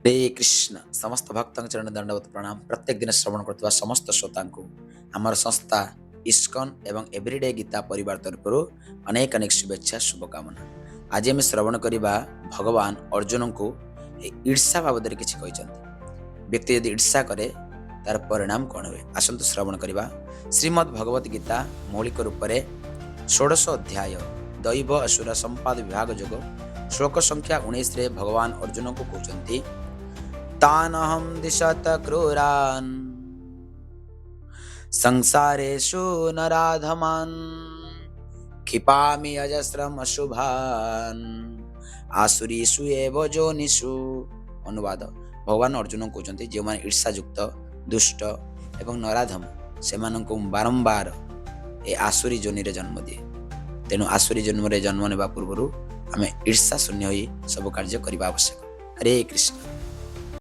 ହରେ କୃଷ୍ଣ। ସମସ୍ତ ଭକ୍ତଙ୍କ ଚରଣ ଦଣ୍ଡବତ ପ୍ରଣାମ। ପ୍ରତ୍ୟେକ ଦିନ ଶ୍ରବଣ କରୁଥିବା ସମସ୍ତ ଶ୍ରୋତାଙ୍କୁ ଆମର ସଂସ୍ଥା ଇସ୍କନ ଏବଂ ଏଭ୍ରିଡେ ଗୀତା ପରିବାର ତରଫରୁ ଅନେକ ଅନେକ ଶୁଭେଚ୍ଛା, ଶୁଭକାମନା। ଆଜି ଆମେ ଶ୍ରବଣ କରିବା, ଭଗବାନ ଅର୍ଜୁନଙ୍କୁ ଏ ଈର୍ଷା ବାବଦରେ କିଛି କହିଛନ୍ତି। ବ୍ୟକ୍ତି ଯଦି ଈର୍ଷା କରେ, ତାର ପରିଣାମ କ'ଣ ହୁଏ? ଆସନ୍ତୁ ଶ୍ରବଣ କରିବା। ଶ୍ରୀମଦ୍ ଭଗବତ ଗୀତା ମୌଳିକ ରୂପରେ ଷୋଡ଼ଶ ଅଧ୍ୟାୟ, ଦୈବ ଅସୁର ସମ୍ପାଦ ବିଭାଗ ଯୋଗ, ଶ୍ଲୋକ ସଂଖ୍ୟା 19ରେ ଭଗବାନ ଅର୍ଜୁନଙ୍କୁ କହୁଛନ୍ତି, ତାନହಂ ଦ୍ୱିଷତଃ କ୍ରୂରାନ୍ ସଂସାରେଷୁ ନରାଧମାନ୍ କ୍ଷିପାମି ଅଜସ୍ରମ ଅଶୁଭାନ୍ ଆସୁରୀଷୁ ଏବ ଯୋନିଷୁ। ଅନୁବାଦ: ଭଗବାନ ଅର୍ଜୁନ କହୁଛନ୍ତି, ଯେଉଁମାନେ ଈର୍ଷାଯୁକ୍ତ, ଦୁଷ୍ଟ ଏବଂ ନରାଧମ, ସେମାନଙ୍କୁ ମୁଁ ବାରମ୍ବାର ଏ ଆସୁରୀ ଯୋନିରେ ଜନ୍ମ ଦିଏ। ତେଣୁ ଆସୁରୀ ଜନ୍ମରେ ଜନ୍ମ ନେବା ପୂର୍ବରୁ ଆମେ ଈର୍ଷା ଶୂନ୍ୟ ହୋଇ ସବୁ କାର୍ଯ୍ୟ କରିବା ଆବଶ୍ୟକ। ହରେ କୃଷ୍ଣ।